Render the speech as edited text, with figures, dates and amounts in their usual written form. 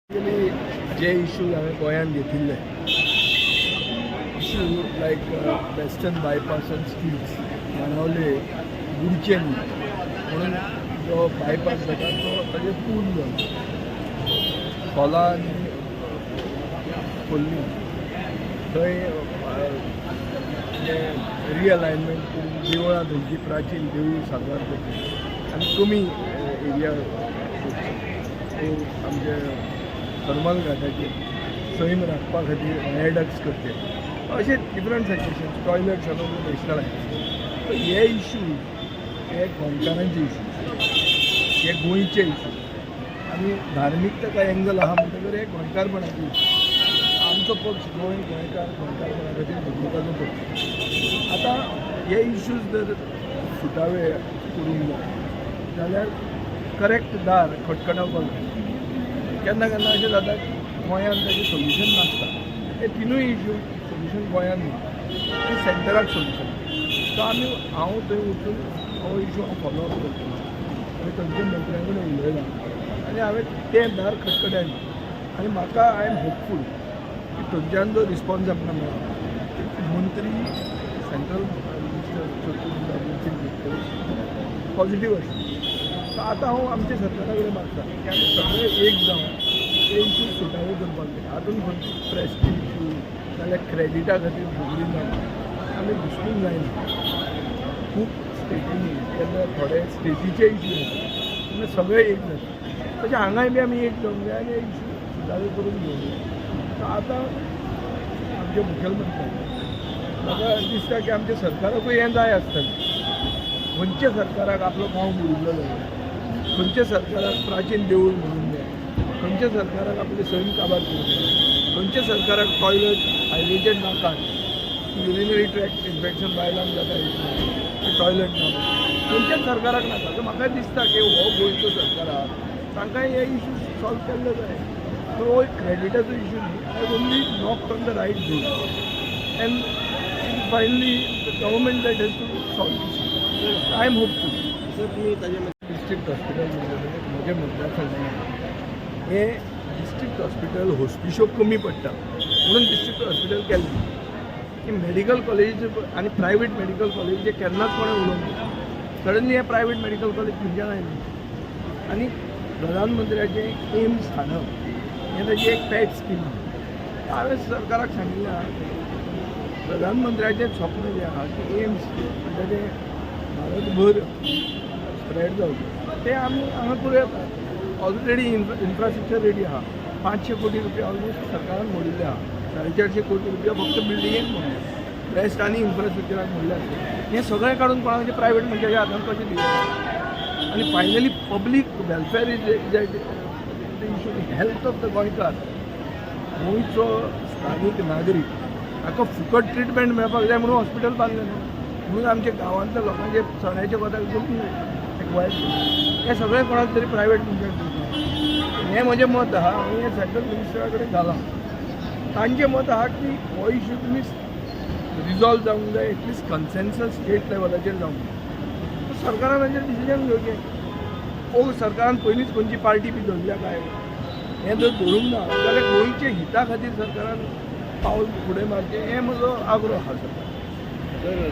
Basically जे issues हांवें गोंयांत घेतिल्ले issue like western bypass and streets, Benaulim बुडचे न्ही म्हणून जो बायपास जाता तो ताजेर पूल जालो. खोला आनी खोर्ली थंय म्हणजे रिअलायनमेंट करून देवळां थंयची प्राचीन देवूळ साल्वार करची आनी कमी एरिया करचो, आमचे करमल घाटाचेर सैम राखपा खातीर वायडक्ट्स करचे, अशे different suggestions, toilets along the national highway. हे इशूज हे गोंयकारांचे इशूज, हे गोंयचे इशूज आनी धार्मीक ताका एंगल आहा म्हणटकर हे गोंयकारपणाचे इशू. आमचो पक्ष गोंय, गोंयकार, गोंयकारपणा खातीर झगडपाचो पक्ष. आतां हे इशूज जर सुटावे करूंक जाय जाल्यार करेक्ट दार खटखटावपाक जाय. केन्ना केन्ना अशें जाता की गोंयांत ताजें सोल्युशन नासता. हे तिनूय इशू सोल्युशन गोंयांत ना, ते सेंटराक सोल्युशन. सो आमी हांव थंय वचून हो इशू हांव फॉलो अप करतलो आनी थंयच्या मंत्र्यां कडेन उलयलां आनी हांवें तें दार खटखटायलें आनी म्हाका I am hopeful की थंयच्यान जो रिस्पॉन्स आमकां मेळ्ळा, मंत्री, central minister Nitin Gadkari positive आशिल्ले. सो आतां हांव आमच्या सरकारा कडेन मागता की आमी सगळे एक जावन हे इशू सुटावे करपाक जाय. हातून खंयची प्रेस्टीज इशू नाल्यार क्रेडिटा खातीर झगडी ना, आमी घुसपून जायना. खूब स्टेटींनी केन्ना थोडे स्टेटीचे इशू येता तेन्ना सगळे एक जाता, तशें हांगाय बी आमी एक जावंक जाय आनी हे इशू सुटावे करून घेवंक जाय. सो आतां आमचे मुखेलमंत्री, म्हाका दिसता की आमच्या सरकाराकूय हें जाय आसतलें. खंयच्या सरकाराक आपलो गांव बुडिल्लो जाय? खंयच्या सरकाराक प्राचीन देवूळ म्हणून जाय? खंयच्या सरकाराक आपलें सैम काबार करूंक जाय? खंयच्या सरकाराक टॉयलेट हायवेचेर नाका, युरिनरी ट्रॅक्ट इन्फेक्शन बायलांक जाता, टॉयलेट ना, खंयच्याच सरकाराक नाका. सो म्हाका दिसता की हो गोंयचो सरकार आहा, तांकां हे इशू सॉल्व केल्ले जाय. सो हो एक क्रेडिटाचो इशू न्ही. I only knock on the right door and finally the government that has to solve this. I am hopeful. Sir, तुम्ही ताजे डिस्ट्रिक्ट हॉस्पिटल म्हणजे म्हज्या मतदारसंघात हे डिस्ट्रिक्ट हॉस्पिटल हॉस्पिशो कमी पडटा म्हणून डिस्ट्रिक्ट हॉस्पिटल केलें की मेडिकल कॉलेज आनी प्रायवेट मेडिकल कॉलेजीचे केन्नाच कोणें उलोवंक ना. सडनली हें प्रायवेट मेडिकल कॉलेज खंयच्यान आयलें? आनी प्रधानमंत्र्याचें एम्स हाडप हें ताजी एक पॅट स्कीम आहा. हांवें सरकाराक सांगिल्लें आहा, प्रधानमंत्र्याचें स्वप्न जें आहा की एम्स म्हणटा तें भारतभर स्प्रेड जावचें, तें आमी हांगा करूं येता. ऑलरेडी इन्फ्रास्ट्रक्चर रेडी आहा. 500 कोटी रुपया ऑलमोस्ट सरकारान मोडिल्ले आहा. 450 कोटी रुपया फक्त बिल्डिंगेक मोडले, रेस्ट आनी इन्फ्रास्ट्रक्चराक मोडले आसा. हें सगळें काडून कोणाचे प्रायवेट मनशाच्या हातान कशें दिवप? आनी finally public welfare is the issue, health of the गोंयकार. गोंयचो स्थानीक नागरीक हाका फुकट ट्रिटमेंट मेळपाक जाय म्हणून हॉस्पिटल बांदलें न्हू. म्हणून आमच्या गांवांतल्या लोकांचे चण्याच्या कोताक जमनी एक्वायर, हें सगळें कोणाक तरी प्रायवेट मनशाक दिवचें, हें म्हजें मत आहा आनी हें सेंट्रल मिनिस्टरा कडेन घालां. तांचें मत आहा की हो इशू तुमी रिजॉल्व जावंक जाय, एटलिस्ट कन्सेन्सस स्टेट लेवलाचेर जावंक जाय. सरकारान तांचेर डिसिजन घेवचें. ओ सरकारान पयलींच खंयची पार्टी बी धरल्या काय, हें जर धरूंक ना जाल्यार गोंयच्या हिता खातीर सरकारान पावल फुडें मारचें, हें म्हजो आग्रो आहा सरकार सर.